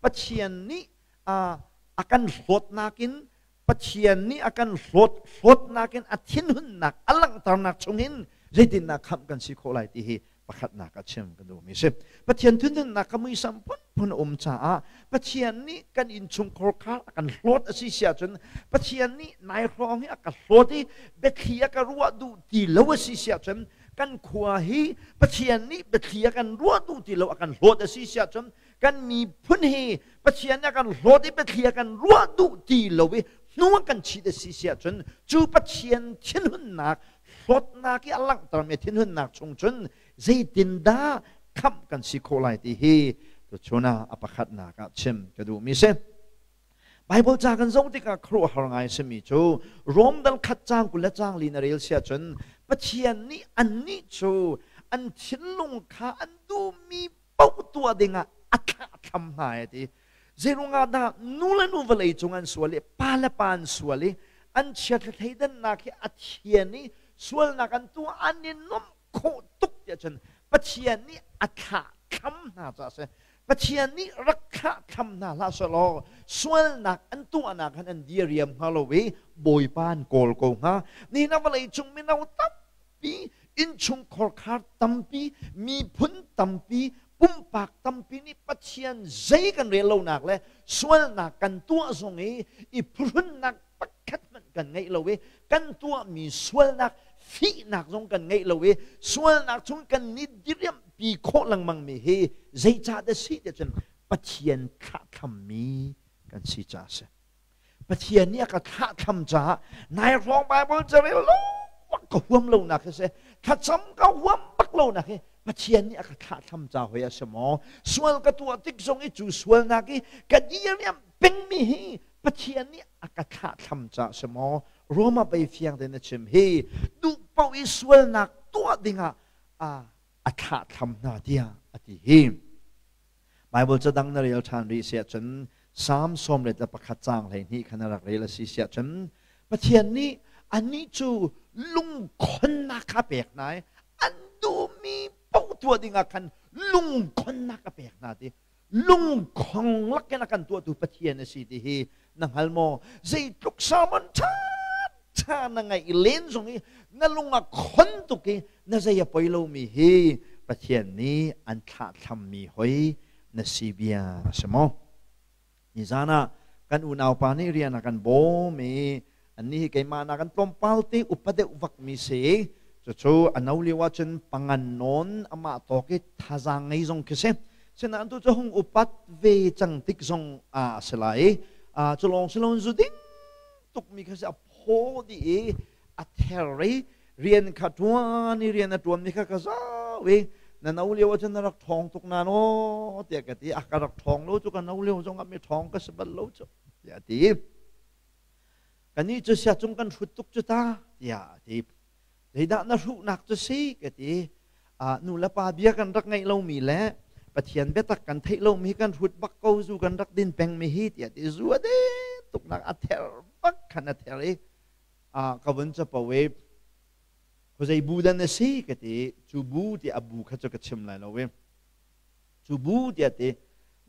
Pathian nih a kan hlawtnak in, Pathian nih a kan hlawt hlawtnak in a thinhunnak a langhternak chungin zeitindah khamh kan si khawh lai ti hi pakhatnak ah chim kan duhmi si. Pathian thinhunnak ka muisam phunphun a um caah Pathian nih kan innchungkhar kha a kan hlawt a si si ahcun, Pathian nih nai hrawng hi a ka hlawt i biathli a ka ruah duh ti lo a si si ahcun, kan khua hi Pathian nih biathli a kan ruah duh ti lo, a kan hlawt a si si ahcun, kan miphun hi Pathian nih a kan hlawt i biathli a kan ruah duh ti lo i hnu a kan chit a si si ahcun, cu Pathian thinhunnak hlawtnak i a langhtermi thinhunnak chung cun zeitindah khamh kan si khawh lai ti hi tuchun ah a pakhatnak ah chim ka duhmi si. Bible ca kan zoh tikah khuaruahhar ngai simi cu Rom dal khat caang 20 le caang li na rel si ahcun, Pathian nih annih cu an thinlung kha an duhmi paoh tuah dingah a thlahthlam hna e ti. Zeiruangah dah nu le nu vawlei cung an sual i pa le pa an sual i an chiathla thleidannak hi a thian i sualnak an tuah an i nuamh khawh tuk tiah cun Pathian nih a thlahthlam hna caah si. Pathian nih rak thlahthlam hna hlah selaw sualnak an tuahnak han an diriam hnga lo i Bawipa an kawl ko hnga. Nihin ah vawlei cung mino tampi, innchungkhar khar tampi, miphun tampi, pumpak tampi nih Pathian zei kan rel lonak le sualnak kan tuah zong i i phuhrunnak pakhat hmanh kan ngeih lo i kan tuahmi sualnak fihnak zong kan ngeih lo i sualnak chung kan ni diriamhpi khawh lengmang mi hi zeicah dah si ti cun Pathian thlahthlammi kan si caah si. Pathian nih a ka thlahthlam caah nai hrawng Bible carel lo ka huam lo nak hi si, thlacam ka huam bak lo nak hi Pathian nih a ka thlahthlam ca hoi a si maw? Sual ka tuah tik zong i cu sualnak i ka diriam pengmi hi Pathian nih a ka thlahthlam ca si maw? Roma pei fiang tein a chim hi, duh paoh i sualnak tuah dingah a thlahthlam hna tiah a ti hi. Bible cadang na rel ṭhan rih si ahcun Psalm 31 caang 12 khan na rak rel a si si ahcun, Pathian nih annih cu lungkhonnak kha pek hna i an duhmi paoh tuah dingah khan lungkhonnak a pek hna ti. Lungkhong lakin a kan tuahtu Pathian a si ti hi na hngal maw? Zeitluk sermon ṭha ṭha na ngaih len zong i na lung a khon tuk i na zei a poi lomi hi Pathian nih an thlahthlammi hoi na si bia a si maw? Nizan ah kan unaupa nih rian a kan bawm i annih hi keimah nak an tlawmpal te upa deuh vakmi si. Cucu a no lio ahcun pangan nawn amah tawk i thazaang ngei zong khi si. Sinain tu cu hung upat ve cang tik zong a si lai. Cu lawng si loin zu ding tukmi kha si, a phaw dih i a ther i rian kha ṭuan i rian a ṭuanmi kha ka zau i, "Na no lio ahcun na rak ṭhawng tuk na naw," tiah ka ti. "A ka rak ṭhawng lo cu, ka no lio zong ah mi ṭhawng ka si bal lo cu," tiah a ti. "Kannih cu sia cung kan hrut tuk cu ta," tiah a ti. "Zeidah na hruhnak cu si?" ka ti. "Nu le pa bia kan rak ngaih lomi le Pathian biatak kan theih lomi kan hrut bak ko, zu kan rak din pengmi hi," tiah ti. Zu a din tuknak a ther bak khan a ther i ka vun capo i, "Khuazei bu dan a si?" ka ti. Cu bu ti a bu kha cu ka chim lai lo i cu bu tiah ti.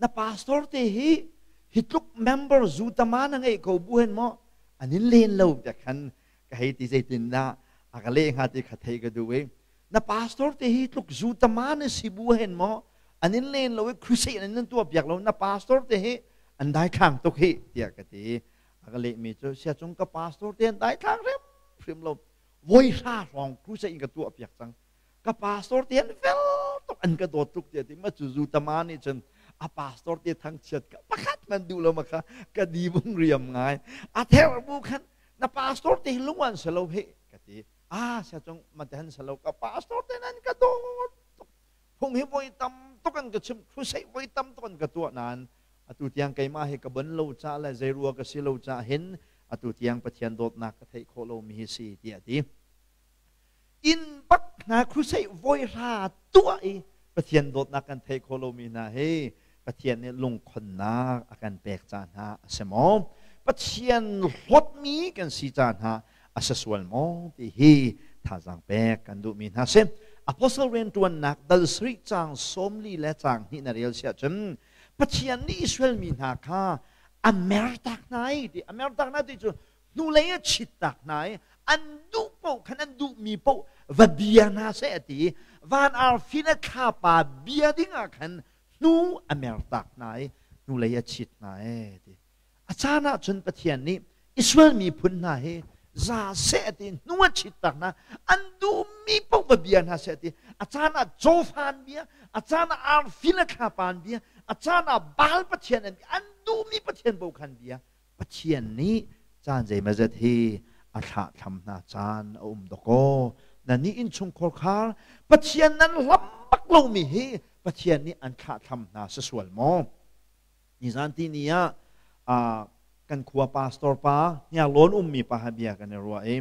"Na pastor te hi hi tluk member zu tama na ngeih ko bu hen maw an in len lo?" tiah khan ka hei ti. Zeitindah a ka leh hnga ti kha thei ka duh i, "Na pastor te hi tluk zu tama na si bu hen maw an in len lo i crusade an in tuah piak lo? Na pastor te hi an daithlang tuk hi," tiah ka ti. A ka lehmi cu, "Sia cung ka pastor te an daithlang hrim hrim lo. Voi hra hrawng crusade in ka tuah piak cang. Ka pastor te an fel tuk, an ka dawt tuk," tiah ti. Ma cu zu tama nih cun a pastor te thangchiat ka pakhat man duh lo ma kha ka di bung riam ngai. A ther bu khan, "Na pastor te lung an salo he," ka ti. "A sia cung ma te han salo, ka pastor te nan ka dawt tuk. Phung hi voi tam tuk an ka chim, crusade voi tam tuk an ka tuah nain atu tiang keimah hi ka bon lo ca le zeirua ka si lo ca hin atu tiang Pathian dawtnak ka theih khawh lomi hi si," tiah ti. In bak hna crusade voi hra tuah i Pathian dawtnak kan theih khawh lomi hna hi Pathian nih lungkhonnak a kan pek ca hna a si maw? Pathian hlawtmi kan si ca hna a si sual maw ti hi thazaang pek kan duhmi hna si. Apostle rianṭuannak dal sarih caang 42 le caang 2 na rel siah cun Pathian nih Israel mi hna kha a mertak hna i ti a mertak hna ti cu hnulei a chittak hna i an duh paoh khan an duhmi paoh va bia hna seh a ti van arfi le thlapa bia dingah khan hnu a mertak hna i hnulei a chit hna e ti a caan ah cun Pathian nih Israel miphun hna hi za seh ti hnu a chit tak hna an duhmi paoh va bia hna seh ti a caan ah cawfan bia a caan ah arfi le thlapan bia a caan ah Baal pathian an bia an duhmi pathian paoh khan bia Pathian nih caan zeimazet hi a thlahthlam hna caan a um dawkaw na nih innchungkhar khar Pathian nan hlam bak lomi hi Pathian nih an thlahthlam hna si sual maw? Nizan ti ni ah kan khua pastor pa Hniarlawn ummi pa ha bia kan i ruah i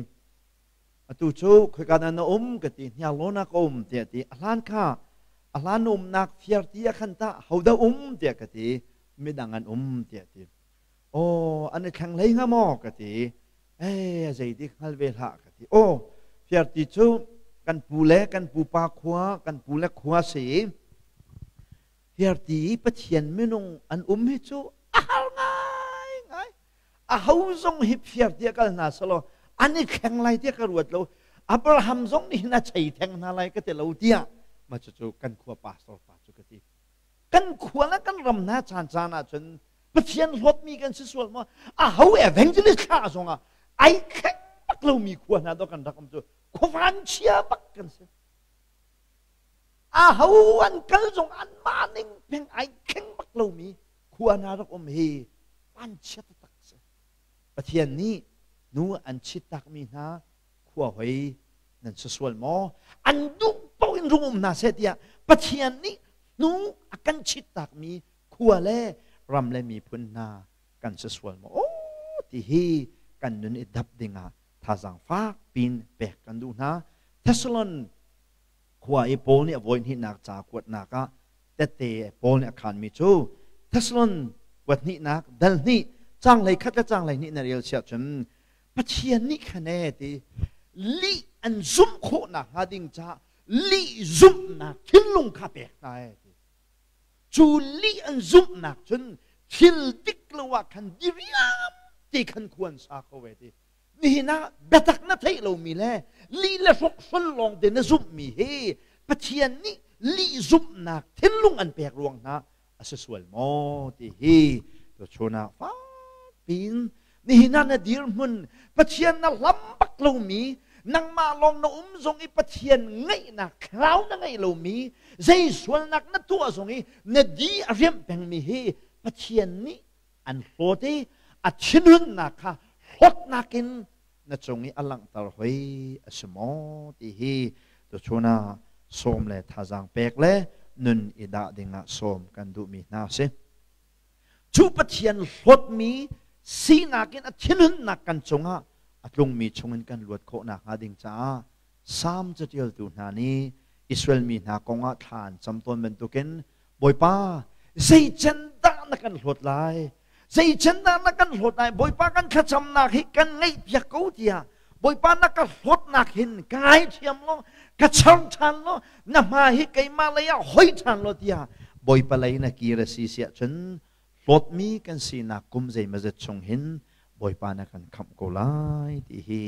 atu cu khoika dah na um ka ti Hniarlawn ah ka um tiah ti a hlan kha a hlan umnak fiar ti ah khan tah hodah um tiah ka ti midang an um tiah ti aw an i thleng hlei hnga maw ka ti eh zeidik hngal ve hlah ka ti aw fiar ti cu kan pu le kan pupa khua kan pu le khua si Fiarti i Pathian minung an um hi cu a har ngaingai. A ho zong hi fiarti a kal hna selaw an i thleng lai tiah ka ruat lo. Abraham zong nih hin a chei theng hna lai ka ti lo tiah mah cucu kan khua pastor pa cu ka ti. Kan khua le kan ram hna caan caan ahcun Pathian hlawtmi kan si sual maw? A ho evangelist thlah zong ah ai thleng bak lomi khua hna dawh kan rak um cu khuavan chia bak kan si. Aho an kal zong anmah ning peng ai thleng bak lomi khua hna rak um hi vanchia taktak si. Pathian nih nu an chit takmi hna khua hoi nan si sual maw? An duh paoh in rung um hna seh tiah Pathian nih hnu a kan chit takmi khua le ram le miphun hna kan si sual maw? Aw ti hi kan nun i dap dingah thazaang fak pin pek kan duh hna. Thessalon khua i Paul nih a voi hnihnak ca kuatnak ah tette Paul nih a khaanmi cu Thessalon kuat hnihnak dal hnih caang hlei khat le caang hlei hnih na rel siah cun Pathian nih khan e ti lih an zumh khawhnak hnga ding caah lih zumhnak thinlung kha pek hna e ti cu lih an zumhnak cun thil dik lo ah khan diriam te khan khuan sa kho ve ti nihin ah biatak na theih lomi le lih le hrokhrol lawng te na zumhmi hi Pathian nih lih zumhnak thinlung an pek ruang hna a si sual maw ti hi tuchun ah fakpiin nihin ah na dirhmun Pathian na hlam bak lomi nangmah lawng na um zong i Pathian ngaihnak thlarau na ngeih lomi zei sualnak na tuah zong i na di a riamh pengmi hi Pathian nih an hlawt i a thinhunnak kha hlawtnak in na cung i a langhter hoi a si maw ti hi tuchun ah sawm le thazaang pek le nun i dah dingah sawm kan duhmi hna a si. Cu Pathian hlawtmi sinak in a thinhunnak kan cungah a tlungmi chungin kan luat khawh nakhnga ding caah Salm caṭialtu hna nih Israel mi hna kongah thla an cam tawn bantukin Bawipa, zei can dah na kan hlawt lai? Zei can dah na kan hlawt lai? Bawipa kan thlacamnak hi kan ngaihpiak ko tiah Bawipa na ka hlawtnak hin ka ngaithiam law, ka char ṭhan law, na hma hi keimah lei ah hoi ṭhan law tiah Bawipa lei na kir a si siah cun hlawtmi kan sinak kum zeimazet chung hin Bawipa na kan khamh ko lai ti hi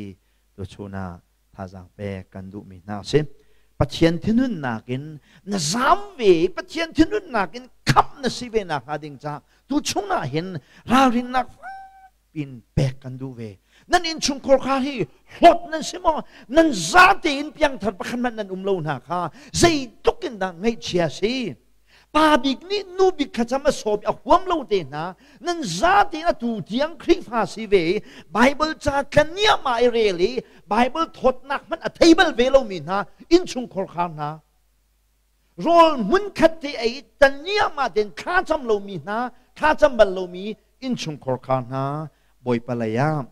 tuchun ah thazaang pek kan duhmi hna a si. Pathian thinhunnak in na zam ve i Pathian thinhunnak in khamh na si ve nakhnga ding caah tu chungah hin ralrinnak pin pek kan duh ve. Nan innchungkhar kha hi hlawt nan si maw? Nan za tein piangthar pakhat hmanh nan um lo hna kha zeitluk in dah ngaihchia si? Pa bik nih nu bik thlacam a sawm a huam lo te hna nan zate atu tiang Khrihfa si ve i Bible ca tlaniam ah i rel i Bible thawtnak hmanh a thei bal ve lomi hna innchungkhar khar hna rawl hmunkhat te ei taniam ah ten thlacam lomi hna thlacam bal lomi innchungkhar khar hna Bawipa lei ah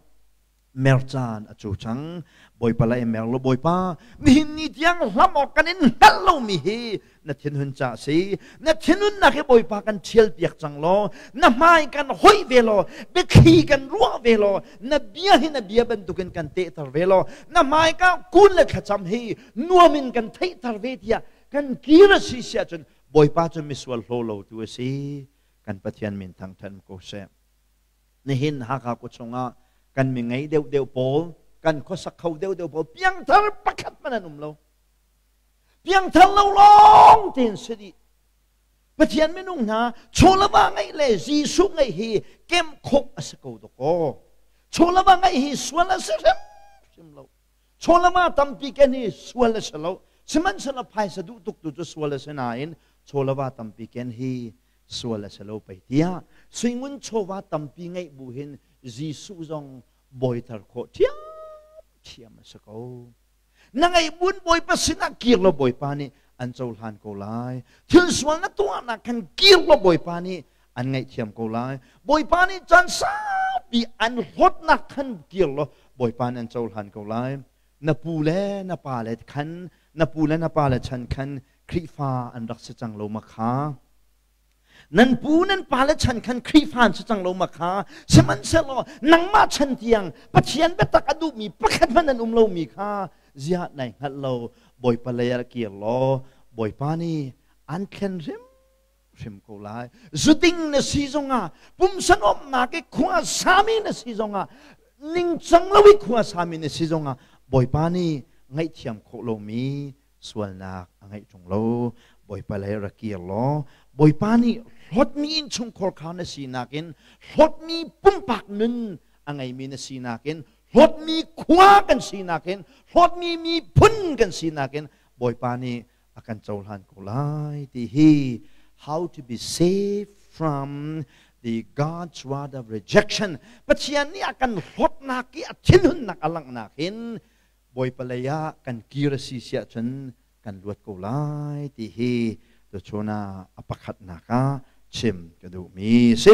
mer caan a cu cang Bawipa lei mer lo Bawipa nihin ni tiang hlam awk kan in hngalh lomi hi na thinhun ca si na thinhunnak hi Bawipa kan ṭhial piak cang law na hmai kan hoih ve law biathli kan ruah ve law na bia hi na bia bantukin kan tehter ve law na hmai ka kun le thlacam hi nuam in kan theihter ve tiah kan kir a si siah cun Bawipa cu misual hlaw lo tu a si. Kan Pathian min thangṭhat ko seh. Nihin Hakha khua chungah kan mi ngei deuhdeuh pawl, kan khuasak kho deuhdeuh pawl piangthar pakhat hmanh an um lo. Piangthar lo lawng tein si dih. Pathian minung hna chawlava ngeih le Jesuh ngeih hi kem khawh a si ko dawkaw. Chawlava ngeih hi sual a si hrimhrim lo. Chawlava tampi ken hi sual a si lo. Sihmanhsehlaw phaisa duh tuk tu cu sual a si nain chawlava tampi ken hi sual a si lo pei tiah suingun chawva tampi ngeih bu hin Jesuh zong bawiter khawh ṭhiamṭhiam a si ko. Na ngeih buin Bawipa sinah kir law Bawipa nih an cohlan ko lai. Thil sual na tuahnak khan kir law Bawipa nih an ngaihthiam ko lai. Bawipa nih caan saupi an hlawtnak khan kir law Bawipa nih an cohlan ko lai. Na pu le na pa le khan na pu le na pa le chan khan Khrihfa an rak si cang lo ma kha? Nan pu nan pa le chan khan Khrihfa an si cang lo ma kha? Sihmanhsehlaw nangmah chan tiang Pathian biatak a duhmi pakhat hmanh an um lomi kha ziah nai hngalh lo? Bawipa lei ah kir law Bawipa nih an thlen hrimhrim ko lai. Zuding na si zongah, pumsa nuamhnak i khua sami na si zongah, ningcang lo i khua sami na si zongah Bawipa nih ngaihthiam khawh lomi sualnak a ngeih ṭung lo. Bawipa lei ra kir law Bawipa nih hlawtmi innchungkhar kha na sinak in, hlawtmi pumpak nun a ngeimi na sinak in, hlawtmi khua kan sinak in, hlawtmi miphun kan sinak in Bawipa nih a kan cohlan ko lai ti hi how to be safe from the God's word of rejection. Pathian nih a kan hlawtnak i a thinhunnak a langhnak hin Bawipa lei ah kan kir a si siah cun kan luat ko lai ti hi tuchun ah a pakhatnak ah chim ka duhmi si.